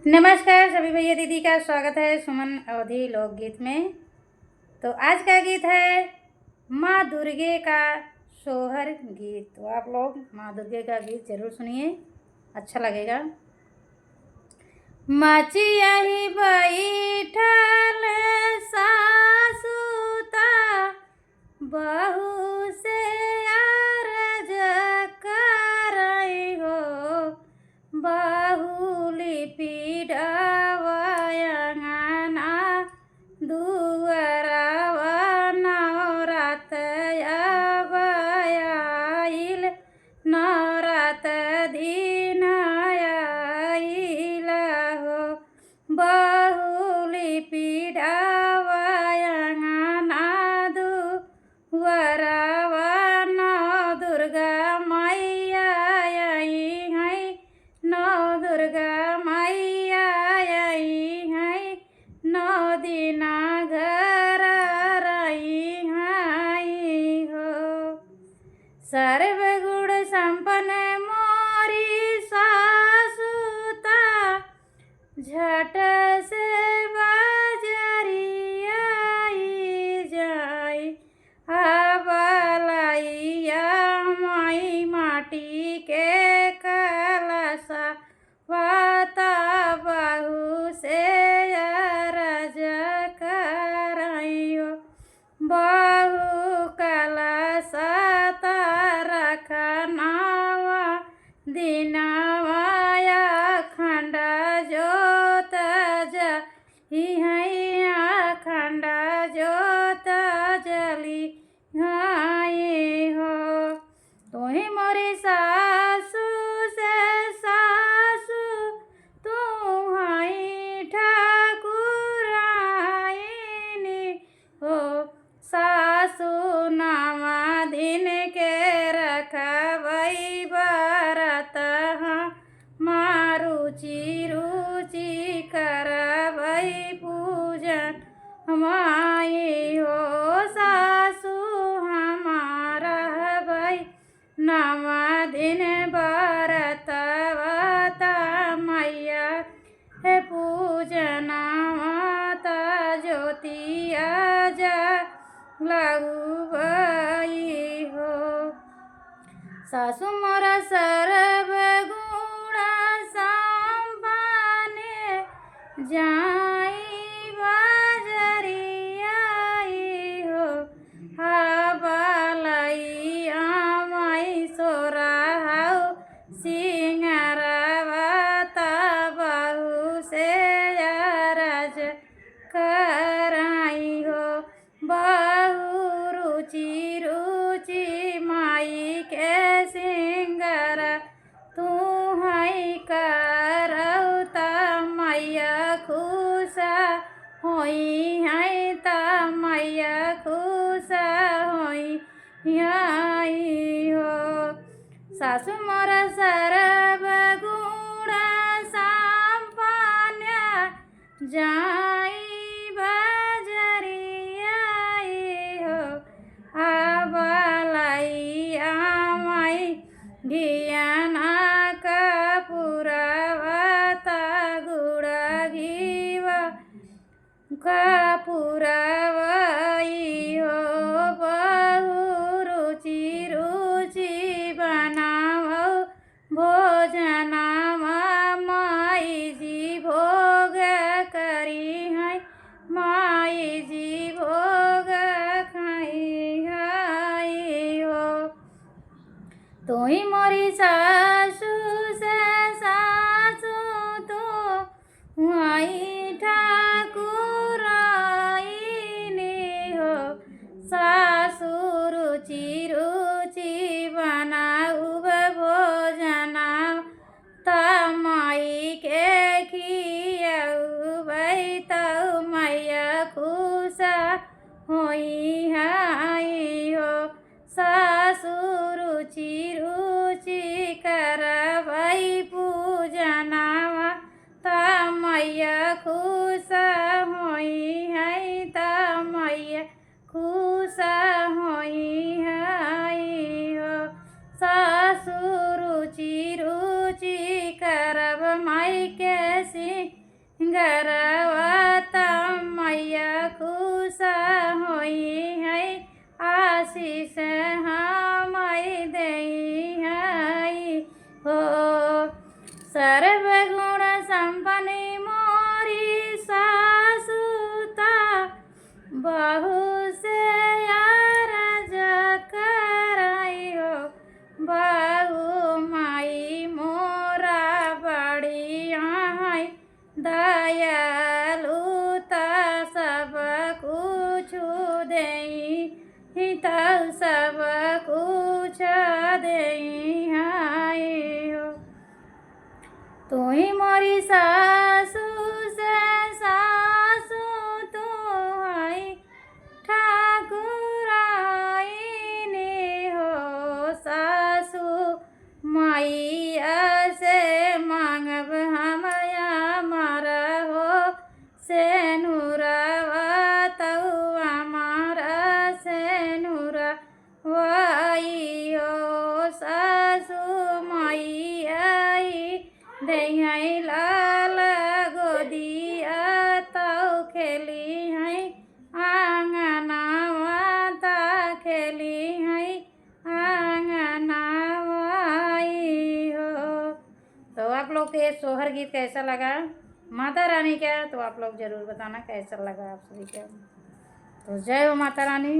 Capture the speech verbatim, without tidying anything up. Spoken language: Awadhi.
नमस्कार सभी भैया दीदी का, स्वागत है सुमन अवधी लोकगीत में। तो आज का गीत है माँ दुर्गे का सोहर गीत। तो आप लोग माँ दुर्गे का गीत जरूर सुनिए, अच्छा लगेगा। मचिया ही बैठल सासु ता बहू से अरज करई हो, बहू लिपि डावा अंगना दुअरवा, नवरात अब आइल, नवरात दिन आइल हो। बहू लिपि डावा अंगना दुअरवा, नौ दुर्गा मैया आई हैं, नौ दुर्गा मैया आई हैं, नौ दिना घर रही हैं हो। सर्व गुण संपन्न मोरी सासु ता, झट से बजरिया आई जाई। अब लइया माई माटी के कलसा, वाता बहू से अरज करई हो। बहू कलसा ता रखनवा दिनवा अखंड जोत जली हैं, अखंड जोत जली हैं हो। तोही मोरी सासु से सासु, तोही ठाकुराइन हो। सासु नवा दिन के रखबई बरत, हम रुचि रुचि करबई पूजन माई हो। सासु हम रहबई नवा दिन बरत, वाता मैया हे पूजनवा ता ज्योतिया जलउबई हो। सासु मोर सर्व गुण संपन्न, जाई बजरिया आई हो। अब लइया माई सोरहउ सिंगरवा ता बहू से अरज करई हो। बहू रुचि रुचि माई के सिंगर, तोही करउ ता मैया खुश होइहैं, ता मैया खुश होइहैं हो। सासु मोर सर्व गुण संपन्न, जाई बजरिया आई हो। अब लइया माई घियना कपूरवा ता गुड़ घीवा कपूरवा आई हो। बहू रुचि रुचि बनावउ भोजनवा, माई जी भोग करिहैं, माई जी भोग खइहैं हो। तोही मोरी सासु से सासु, तोही ठाकुराइन सिंगरवा त मैया खुश होइहैं, आशीष हमैं देइहैं हो। सर्वगुण संपन्न मोरी सासु त बहू से अरज करैं हो, बहू माई मोरा बड़ी अहैं दयालु, त सब कुछ देइहैं, तउ सब कुछ देइहैं हो। तुहीं मोरी सासु से सासु तुहीं ठाकुराइन हो, सासु मैया से मांगब हम अमर हो सेनुरवा, तउ अमर सेनुरवा हो। सासु मैया देइहैं लाल गोदिया, तउ खेलिहैं आंगनवा, त खेलिहैं आंगनवा हो। तो आप लोग के सोहर गीत कैसा लगा माता रानी का, तो आप लोग जरूर बताना कैसा लगा आप सभी का। तो जय हो माता रानी।